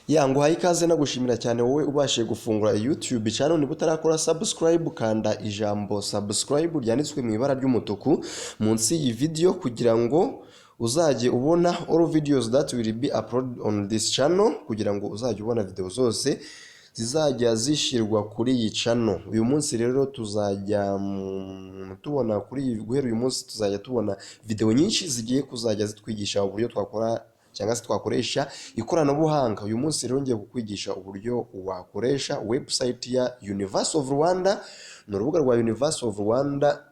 Ya, nguhaye ikaze, nagushimira cyane wowe ubashije gufungura YouTube channel. Niba utarakora subscribe, kanda ijambo "subscribe" ryanditswe mu ibara ry'umutuku munsi y'iyi video, kugira ngo uzajye ubona all videos that will be uploaded on this channel, kugira ngo uzajye ubona video zose zizajya zishyirwa kuri iyi channel. Uyu munsi rero tuzajya tubona kuri, guhera uyu munsi tuzajya tubona video nyinshi zigiye kuzajya zitwigisha uburyo twakora cyangwa se twakoresha ikoranabuhanga. Uyu munsi rero ngiye kukwigisha uburyo wakoresha website ya University of Rwanda. Ni urubuga rwa University of Rwanda,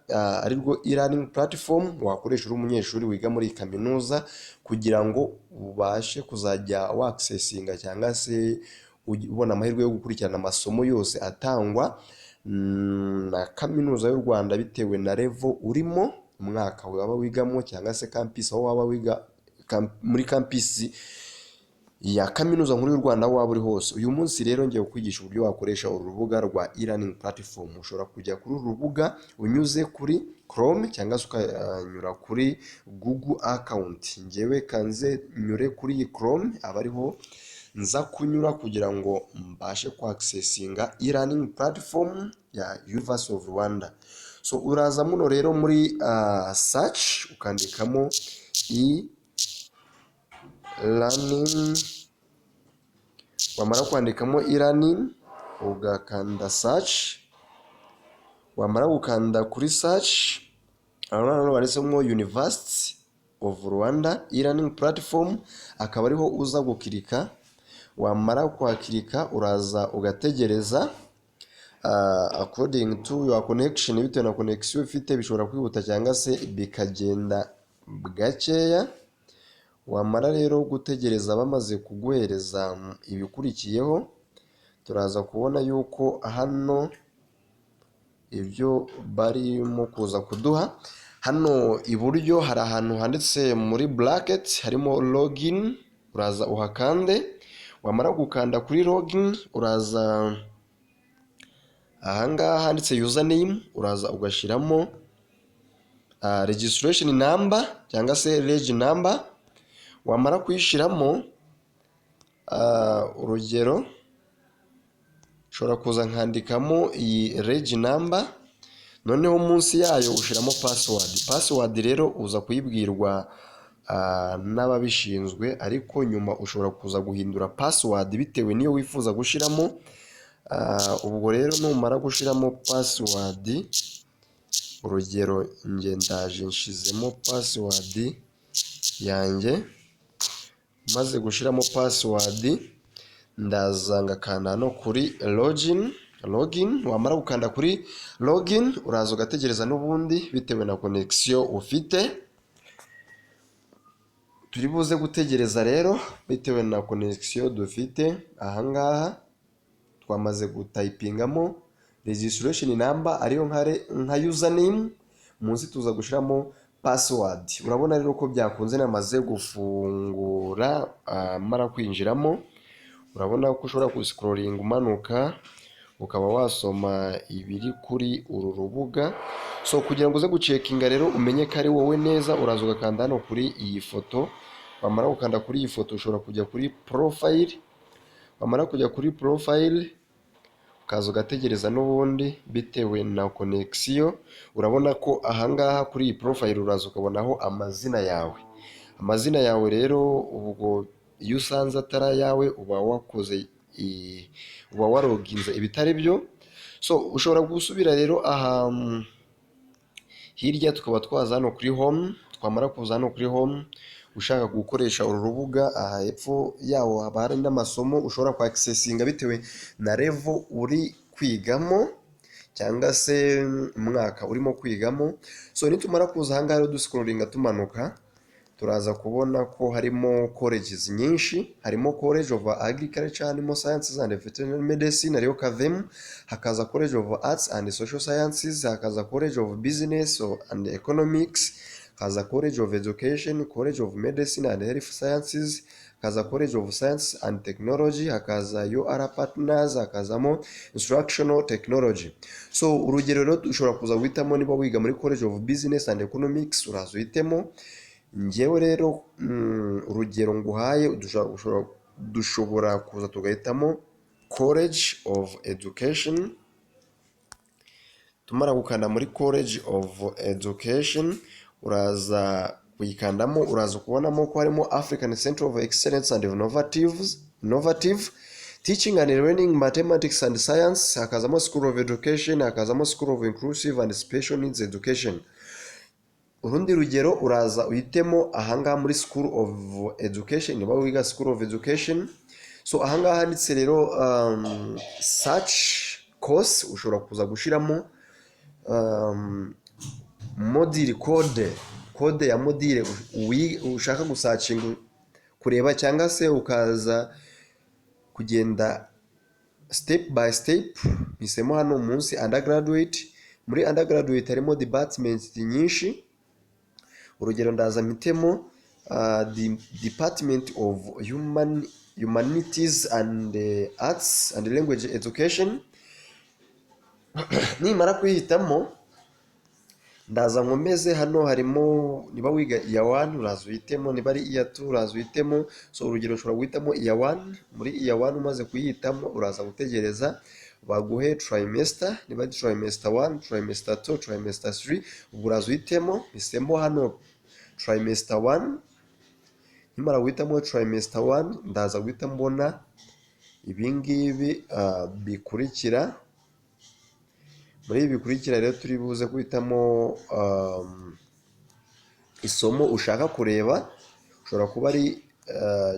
arirwo e-learning platform wakoresha uri umunyeshuri wiga muri kaminuza, kugira ngo ubashe kuzajya waccessinga cyangwa se ubona amahirwe yo gukurikirana amasomo yose atangwa na Kaminuza y'u Rwanda, bitewe na level urimo, umwaka waba wigamo, cyangwa se campus aho waba wiga, muri campus ya Kaminuza Nkuru y'u Rwanda aho waba uri hose. Uyu munsi rero ngiye kukwigisha uburyo wakoresha uru rubuga rwa e-learning platform. Ushobora kujya kuri uru rubuga unyuze kuri Chrome cyangwa se ukanyura kuri Google account. Ngewe kanze nyure kuri iyi Chrome, aba ariho nza kunyura kugira ngo mbashe kwaccessinga e-learning platform ya University of Rwanda. So uraza muno rero muri search, ukandikamo e-learning. Wamara kwandikamo e-learning, ugakanda search. Wamara gukanda kuri search, urabona handitsemo University of Rwanda e-learning platform, akaba ariho uza gukirika. Wamara kuhakirika, uraza ugategereza according to your connection. Bitewe na connection ufite, bishobora kwihuta cyangwa se bikagenda gakeya. Wamara rero gutegereza, bamaze kuguhereza ibikurikiyeho, turaza kubona yuko hano ibyo barimo kuza kuduha hano iburyo, hari ahantu handitse muri bracket harimo login. Uraza uhakande. Wamara gukanda kuri login, uraza ahangaha handitse username, uraza ugashyiramo registration number cyangwa se reg number. Wamara kuyishyiramo, urugero ushobora kuza nkandikamo iyi reg number, noneho munsi yayo ushyiramo password. Password rero uza kuyibwirwa n'ababishinzwe, ariko nyuma ushobora kuza guhindura password bitewe n'iyo wifuza gushyiramo. Ubwo rero numara gushyiramo password, urugero njye ndaje nshizemo password yanjye. Maze gushyiramo password, ndaza ngakanda hano kuri login. Login, wamara gukanda kuri login, uraza ugategereza n'ubundi bitewe na connection ufite. Turi buze gutegereza rero bitewe na connection dufite. Ahangaha twamaze gutypingamo registration number, ariyo nka username, munsi tuza gushyiramo password. Urabona rero ko byakunze, namaze gufungura. Mara kwinjiramo, urabona ko ushobora guscrollinga umanuka, ukaba wasoma ibiri kuri uru rubuga. So kugira ngo uze gucheckinga rero umenye ko ari wowe neza, uraza ugakanda hano kuri iyi foto. Wamara gukanda kuri iyi foto, ushobora kujya kuri profile. Wamara kujya kuri profile, ukaza ugategereza n'ubundi bitewe na connection. Urabona ko ahangaha kuri iyi profile uraza ukabonaho amazina yawe. Amazina yawe rero, ubwo iyo usanze atari ayawe, uba wakoze, uba waloginze ibitari byo. So ushobora gusubira rero aha hirya, tukaba twaza hano kuri home. Twamara kuza hano kuri home, ushaka gukoresha uru rubuga, aha hepfo yawo haba hari n'amasomo ushobora kwaccessinga bitewe na level uri kwigamo cyangwa se umwaka urimo kwigamo. So nitumara kuza ahangaha rero, duscrollinga tumanuka, turaza kubona ko harimo colleges nyinshi. Harimo College of Agriculture, harimo Sciences and Veterinary Medicine, ariyo CAVM, hakaza College of Arts and Social Sciences, hakaza College of Business and Economics, hakaza College of Education, College of Medicine and Health Sciences, hakaza College of Science and Technology, hakaza UR Partners, hakazamo Instructional Technology. So urugero rero ushobora kuza guhitamo niba wiga muri College of Business and Economics, uraza uhitemo. Njyewe rero urugero nguhaye, ushobora Dushobora kuza tugahitamo College of Education. Tumara gukanda muri College of Education, uraza kuyikandamo, uraza kubonamo ko harimo African Center of Excellence and Innovative Teaching and Learning, Mathematics and Science, hakazamo School of Education, hakazamo School of Inclusive and Special Needs Education. Urundi rugero, uraza uhitemo ahangaha muri School of Education, niba wiga School of Education. So ahangaha handitse rero search course, ushobora kuza gushyiramo module code, code ya module ushaka gusearchinga, kureba, cyangwa se ukaza kugenda step by step. Mpisemo hano munsi undergraduate. Muri undergraduate harimo department nyinshi. Urugero, ndaza mpitemo the Department of Humanities and Arts and Language Education. Nimara kuyihitamo, ndaza nkomeze. Hano harimo, niba wiga iya one uraza uhitemo, niba ari iya two uraza uhitemo. So urugero, ushobora guhitamo iya one. Muri iya one, umaze kuyihitamo, uraza gutegereza baguhe trimester, niba ari trimester one, trimester two, trimester three, ubwo uraza uhitemo. Mpisemo hano trimester one. Nkimara guhitamo trimester one, ndaza guhita mbona ibingibi bikurikira. Muri ibi bikurikira rero, turi buze guhitamo isomo ushaka kureba. Ushobora kuba ari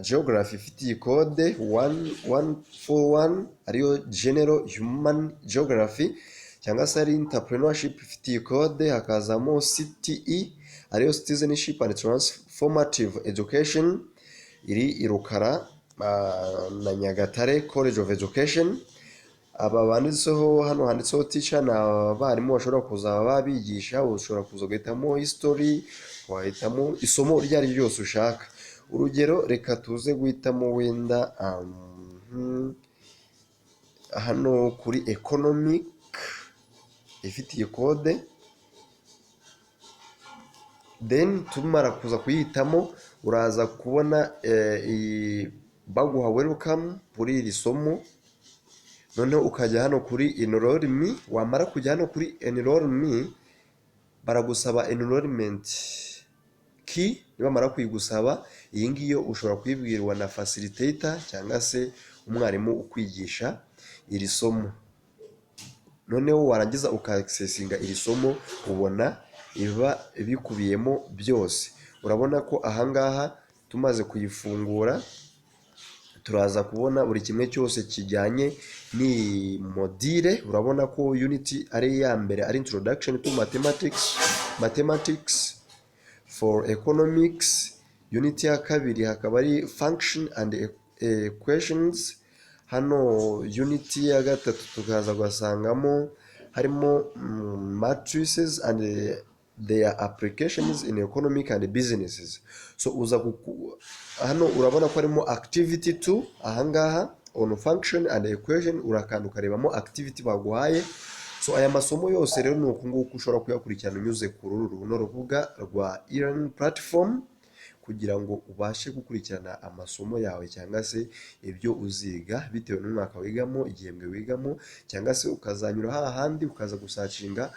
geography ifite iyi code 1141, ariyo General Human Geography, cyangwa se ari Entrepreneurship ifite iyi code, hakazamo CTE, ariyo Citizenship and Transformative Education, iri i Rukara na Nyagatare College of Education. Aba banditseho hano, handitseho teacher, ni abarimu bashobora kuzaba babigisha. Ushobora kuza ugahitamo history, wahitamo isomo iryo ari ryo ryose ushaka. Urugero, reka tuze guhitamo wenda hano kuri economic ifite iyi code. Then tumara kuza kuyihitamo, uraza kubona iyi baguha welcome kuri iri somo. Noneho ukajya hano kuri enroll me. Wamara kujya hano kuri enroll me, baragusaba enrollment key. Nibamara kuyigusaba, iyi ngiyo ushobora kuyibwirwa na facilitator cyangwa se umwarimu ukwigisha iri somo. Noneho warangiza uka-accessinga iri somo, ubona iba bikubiyemo byose. Urabona ko ahangaha tumaze kuyifungura, turaza kubona buri kimwe cyose kijyanye n'iyi module. Urabona ko unit ari iya mbere ari Introduction to Mathematics for Economics. Unit ya kabiri hakaba ari Function and Equations. Hano unit ya gatatu tukaza ugasangamo harimo matrices and their applications in economic and businesses. So uza hano urabona ko harimo activity 2 ahangaha on function and equation. Urakanda ukarebamo activity baguhaye. So aya masomo yose rero ni uku nguku ushobora kuyakurikirana unyuze kuri uru runo rubuga rwa e-learning platform, kugira ngo ubashe gukurikirana amasomo yawe cyangwa se ibyo uziga bitewe n'umwaka wigamo, igihembwe wigamo, cyangwa se ukazanyura hahandi ukaza gusearchinga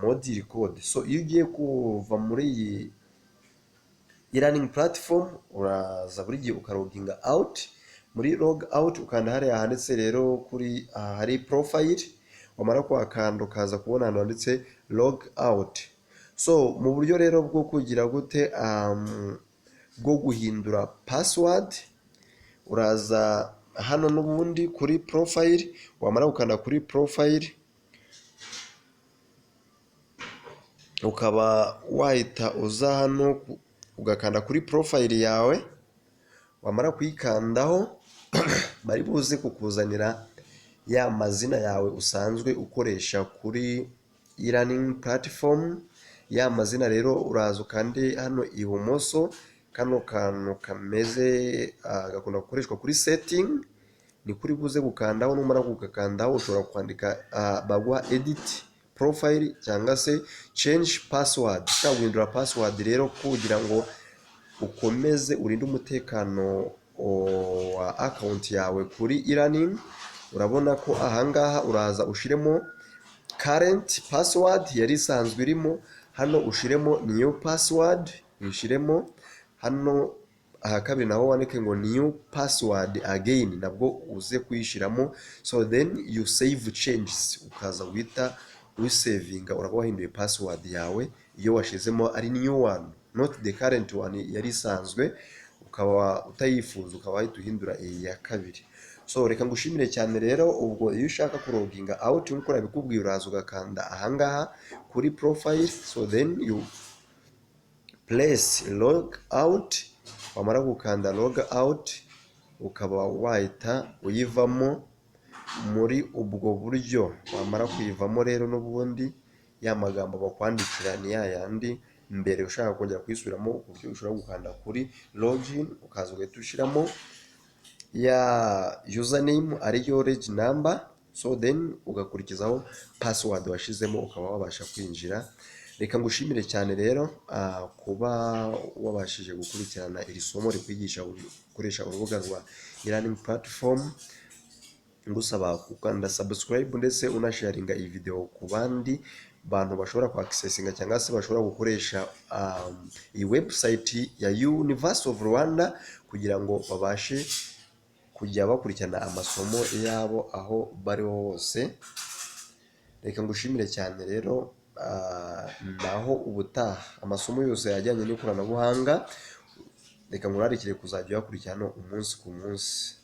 module code. So iyo ugiye kuva muri iyi e-learning platform, uraza buri gihe ukaloginga out. Muri log out, ukanda hariya handitse rero kuri aha hari profile. Wamara kuhakanda, ukaza kubona ahantu handitse log out. So mu buryo rero bwo kugira gute, bwo guhindura password, uraza hano n'ubundi kuri profile. Wamara gukanda kuri profile, ukaba wahita uza hano ugakanda kuri profile yawe. Wamara kuyikandaho, bari buze kukuzanira ya mazina yawe usanzwe ukoresha kuri e-learning platform. Ya mazina rero, uraza ukande hano ibumoso, kano kantu kameze gakunda gukoreshwa kuri setting, ni kuri buze gukandaho. Numara kugakandaho, ushobora kwandika, baguha edit profile cyangwa se change password. Ushobora guhindura password rero kugira ngo ukomeze urinde umutekano. wa account yawe kuri e-learning. Urabona ko ahangaha uraza ushiremo current password yari isanzwe irimo hano, ushiremo new password, uyishiremo hano. Aha kabiri naho wandike ngo "new password again", nabwo uze kuyishyiramo. So then you save changes, ukaza guhita usavinga. Uraba wahinduye password yawe iyo washizemo ari new one, not the current one yari isanzwe, ukaba utayifuza, ukaba wahita uhindura iyi ya kabiri. So reka ngushimire cyane rero. Ubwo iyo ushaka kuloginga out nk'uko nabikubwiye, uraza ugakanda ahangaha kuri profile, so then you press log out. Wamara gukanda log out, ukaba wahita uyivamo muri ubwo buryo. Wamara kuyivamo rero, n'ubundi ya magambo bakwandikira ni ya yandi mbere. Ushaka kongera kuyisubiramo, uburyo ushobora gukanda kuri login, ukaza ugahita ushyiramo ya username ariyo reg number, so then ugakurikizaho password washizemo, ukaba wabasha kwinjira. Reka ngushimire cyane rero kuba wabashije gukurikirana iri somo rikwigisha gukoresha urubuga rwa e-learning platform. Ngusaba gukanda subscribe ndetse unasharinga iyi video ku bandi bantu bashobora ku accessinga cyangwa se bashobora gukoresha iyi website ya University of Rwanda, kugira ngo babashe kujya bakurikirana amasomo yabo aho bari hose. Reka ngushimire cyane rero, naho ubutaha. Amasomo yose ajyanye n'ikoranabuhanga, reka nkurarikire kuzajya uyakurikirana umunsi ku munsi.